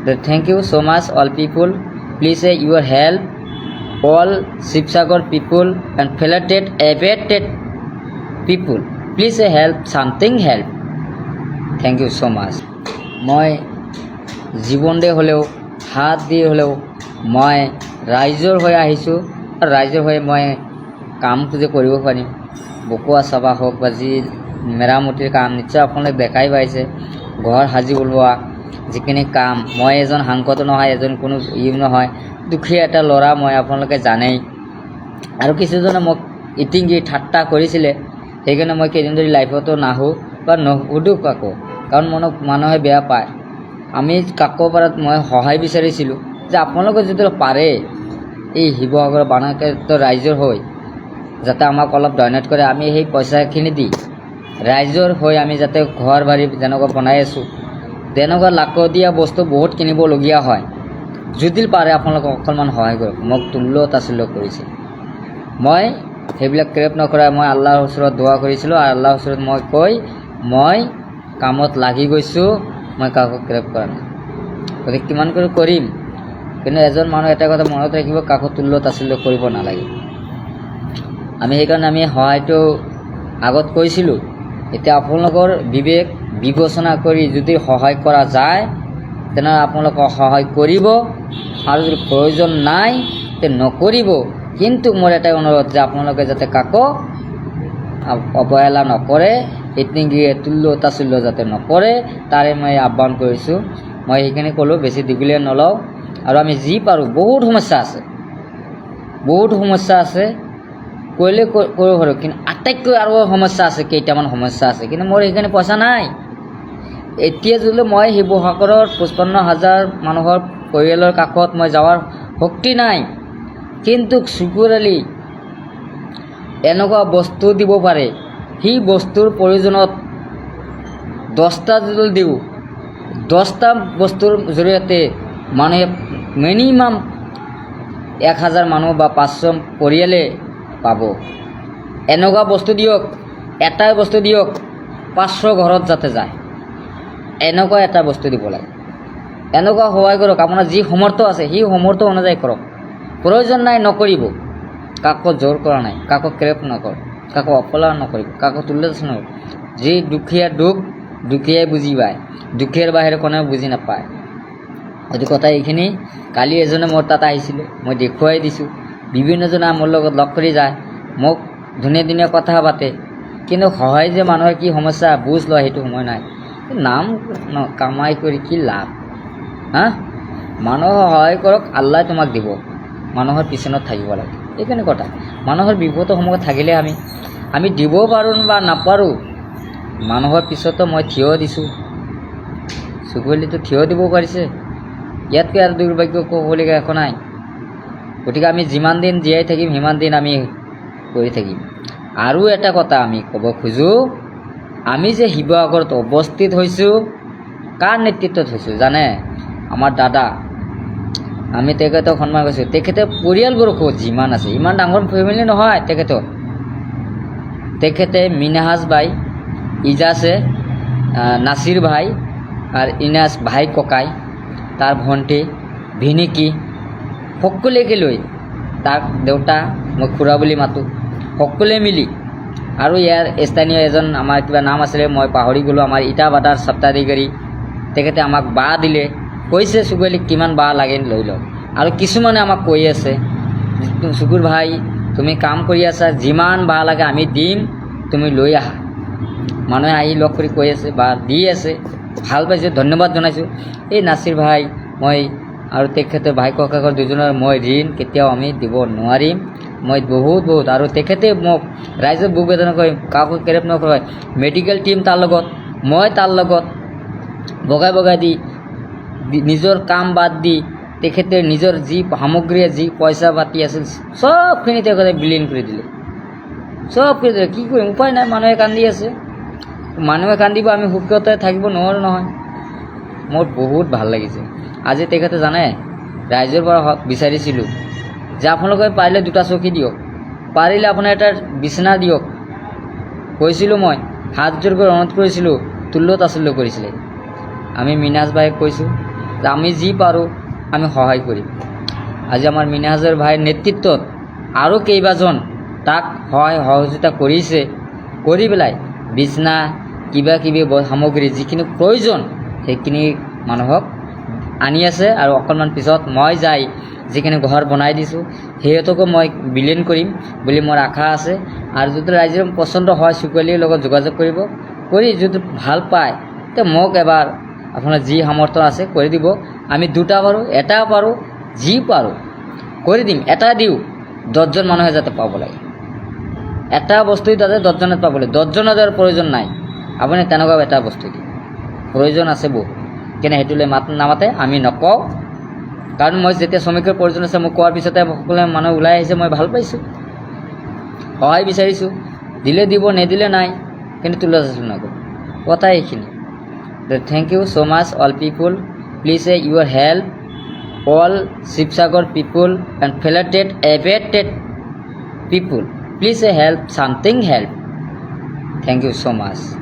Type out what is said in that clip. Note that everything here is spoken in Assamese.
Thank you so much, all people. Please your help all Sivasagar people and flooded affected people. Please help, something help. Thank you so much. মই জীৱন দি হ'লেও, হাত দি হ'লেও মই ৰাইজৰ হৈ আহিছোঁ আৰু ৰাইজৰ হৈ মই কামটো যে কৰিব পাৰিম, বকোৱা চাবা হওক বা যি মেৰামতিৰ কাম, নিশ্চয় আপোনালোকে দেখাই পাইছে, ঘৰ সাজি ওলোৱা যিখিনি কাম। মই এজন সাংসদো নহয়, এজন কোনো ইও নহয়, দুখীয়া এটা ল'ৰা মই, আপোনালোকে জানেই। আৰু কিছুজনে মোক ইটিংগি ঠাট্টা কৰিছিলে, সেইকাৰণে মই কেইদিন ধৰি লাইফতো নাহোঁ বা নুসুধোঁ কাকো, কাৰণ মনক মানুহে বেয়া পায়। আমি কাকোপাৰাত মই সহায় বিচাৰিছিলোঁ যে আপোনালোকে যদি পাৰে এই শিৱসাগৰৰ বানাক্ৰান্ত ৰাইজৰ হৈ যাতে আমাক অলপ ডনেট কৰে, আমি সেই পইচাখিনি দি ৰাইজৰ হৈ আমি যাতে ঘৰ বাৰী যেনেকুৱা বনাই আছোঁ, তেনেকুৱা লাগতীয়া বস্তু বহুত কিনিবলগীয়া হয়। যদি পাৰে আপোনালোকে অকণমান সহায় কৰক। মোক তুল্য তাচুল্য কৰিছে। মই সেইবিলাক ক্ৰেপ নকৰাই মই আল্লাহৰ ওচৰত দোৱা কৰিছিলোঁ আৰু আল্লাহৰ ওচৰত মই কৈ মই কামত লাগি গৈছোঁ। মই কাকো ক্ৰেপ কৰা নাই। গতিকে কিমান কৰি কৰিম? কিন্তু এজন মানুহ এটা কথা মনত ৰাখিব, কাকো তুল্য তাচুল্য কৰিব নালাগে। আমি সেইকাৰণে আমি সহায়টো আগত কৈছিলোঁ। এতিয়া আপোনালোকৰ বিবেক বিবেচনা কৰি যদি সহায় কৰা যায়, তেনেহ'লে আপোনালোকক সহায় কৰিব আৰু যদি প্ৰয়োজন নাই তে নকৰিব। কিন্তু মোৰ এটাই অনুৰোধ যে আপোনালোকে যাতে কাকো অৱহেলা নকৰে, ইটিংগিয়ে তুল্য তাচুল্য যাতে নকৰে, তাৰে মই আহ্বান কৰিছোঁ। মই সেইখিনি ক'লোঁ, বেছি দীঘলীয়া নলওঁ। আৰু আমি যি পাৰোঁ, বহুত সমস্যা আছে, বহুত সমস্যা আছে, কৰিলে কৰিব পাৰোঁ। কিন্তু আটাইতকৈ আৰু সমস্যা আছে, কেইটামান সমস্যা আছে, কিন্তু মোৰ সেইখিনি পইচা নাই। এতিয়া যদি মই শিৱসাগৰৰ 55 হাজাৰ মানুহৰ পৰিয়ালৰ কাষত মই যোৱাৰ শক্তি নাই, কিন্তু চুকুৰ আলি এনেকুৱা বস্তু দিব পাৰে, সেই বস্তুৰ প্ৰয়োজনত 10টা যদি দিওঁ, 10টা বস্তুৰ জৰিয়তে মানুহে মিনিমাম 1000 মানুহ বা 500 পৰিয়ালে পাব। এনেকুৱা বস্তু দিয়ক, এটাই বস্তু দিয়ক, 500 ঘৰত যাতে যায়, এনেকুৱা এটা বস্তু দিব লাগে। এনেকুৱা সহায় কৰক। আপোনাৰ যি সমৰ্থ আছে, সেই সমৰ্থ অনুযায়ী কৰক। প্ৰয়োজন নাই, নকৰিব। কাকো জোৰ কৰা নাই, কাকো ক্ৰেপ নকৰক, কাকো অপলা নকৰিব, কাকো তুল্য নকৰিব। যি দুখীয়া দুখ দুখীয়াই বুজি পায়, দুখীয়াৰ বাহিৰে কোনেও বুজি নাপায়। গতিকে কথা এইখিনি। কালি এজনে মোৰ তাত আহিছিলে, মই দেখুৱাই দিছোঁ। বিভিন্নজনে মোৰ লগত লগ কৰি যায়, মোক ধুনীয়া ধুনীয়া কথা পাতে, কিন্তু সহায় যে মানুহৰ কি সমস্যা বুজ লয়, সেইটো সময় নাই। নাম কামাই কৰি কি লাভ? হা, মানুহক সহায় কৰক, আল্লাহ তোমাক দিব। মানুহৰ পিছনত থাকিব লাগে, এইখিনি কথা। মানুহৰ বিপদৰ সন্মুখত থাকিলে আমি দিব পাৰোঁ বা নাপাৰোঁ, মানুহৰ পিছতো মই থিয় দিছোঁ। চুকুলিতো থিয় দিব পাৰিছে, ইয়াতকৈ আৰু দুৰ্ভাগ্য ক'বলগীয়া একো নাই। গতিকে আমি যিমান দিন জীয়াই থাকিম, সিমান দিন আমি কৰি থাকিম। আৰু এটা কথা আমি ক'ব খোজোঁ, আমি যে শিৱসাগৰত অৱস্থিত হৈছোঁ, কাৰ নেতৃত্বত হৈছোঁ জানে? আমাৰ দাদা। আমি তেখেতক সন্মান কৰিছোঁ। তেখেতে পৰিয়ালবৰ্গ যিমান আছে, ইমান ডাঙৰ ফেমিলি নহয় তেখেতৰ। তেখেতে মিনহাজ ভাই, ইজাছে, নাচিৰ ভাই আৰু ইনাজ ভাই ককাই, তাৰ ভণ্টি, ভিনিকি সকলোকে লৈ, তাক দেউতা মই খুৰা বুলি মাতোঁ, সকলোৱে মিলি আৰু ইয়াৰ স্থানীয় এজন আমাৰ কিবা নাম আছিলে, মই পাহৰি গ'লোঁ, আমাৰ ইটা ভাটাৰ স্বত্বাধিকাৰী, তেখেতে আমাক বাঁহ দিলে। কৈছে, চুকুৱালিক কিমান বাঁহ লাগে লৈ লওক। আৰু কিছুমানে আমাক কৈ আছে, চুকুৰ ভাই, তুমি কাম কৰি আছা, যিমান বাঁহ লাগে আমি দিম, তুমি লৈ আহা। মানুহে আহি লগ কৰি কৈ আছে বা দি আছে, ভাল পাইছোঁ, ধন্যবাদ জনাইছোঁ। এই নাচিৰ ভাই, মই আৰু তেখেতৰ ভাই ককাকৰ দুজনৰ মই ঋণ কেতিয়াও আমি দিব নোৱাৰিম। মই বহুত বহুত আৰু তেখেতে মোক ৰাইজক বুক বেদনা কৰি কাকো কেৰেপ নকৰে। মেডিকেল টীম তাৰ লগত, মই তাৰ লগত বগাই বগাই দি নিজৰ কাম বাদ দি তেখেতে নিজৰ যি সামগ্ৰী, যি পইচা পাতি আছিল, চবখিনি তেখেতে বিলীন কৰি দিলে, চব কৰি দিলে। কি কৰিম? উপায় নাই। মানুহে কান্দি আছে, মানুহে কান্দিব, আমি সুখতে থাকিব নোৱাৰোঁ নহয়। মোৰ বহুত ভাল লাগিছে আজি। তেখেতে জানে, ৰাইজৰ পৰা বিচাৰিছিলোঁ যে আপোনালোকে পাৰিলে দুটা চকী দিয়ক, পাৰিলে আপোনাৰ এটা বিচনা দিয়ক। কৈছিলোঁ, মই হাত জোৰ কৰি অনুৰোধ কৰিছিলোঁ, তুল্য তাচুল্য কৰিছিলে। আমি মিনাজ ভাইক কৈছোঁ। যে আমি যি পাৰোঁ আমি সহায় কৰিম। আজি আমাৰ মিনাহাজৰ ভাইৰ নেতৃত্বত আৰু কেইবাজন তাক সহায় সহযোগিতা কৰিছে। কৰি পেলাই বিচনা, কিবা কিবি সামগ্ৰী যিখিনি প্ৰয়োজন, সেইখিনি মানুহক আনি আছে। আৰু অকণমান পিছত মই যাই যিখিনি ঘৰ বনাই দিছোঁ, সিহঁতকো মই বিলীন কৰিম বুলি মোৰ আশা আছে। আৰু যদি ৰাইজৰ পচন্দ হয়, চুকালিৰ লগত যোগাযোগ কৰিব। কৰি যদি ভাল পায়, তে মোক এবাৰ আপোনাৰ যি সামৰ্থ্য আছে কৰি দিব। আমি দুটা পাৰোঁ, এটা পাৰোঁ, যি পাৰোঁ কৰি দিম। এটা দিওঁ, 10জন মানুহে যাতে পাব লাগে। এটা বস্তুই তাতে 10জনে পাব লাগে, 10জনৰ যাৰ প্ৰয়োজন নাই। আপুনি তেনেকুৱা এটা বস্তু দিয়ক। প্ৰয়োজন আছে বহুত, কিন্তু সেইটো লৈ মাত নামাতে, আমি নকওঁ। কাৰণ মই যেতিয়া শ্ৰমিকৰ প্ৰয়োজন আছে মোক কোৱাৰ পিছতে সকলোৱে মানুহ ওলাই আহিছে, মই ভাল পাইছোঁ। সহায় বিচাৰিছোঁ, দিলে দিব, নিদিলে নাই, কিন্তু তুলা নকৰোঁ। কথা এইখিনি। Thank you so much, all people. Please your help, all Sivasagar people and flooded affected people. Please help, something help. Thank you so much.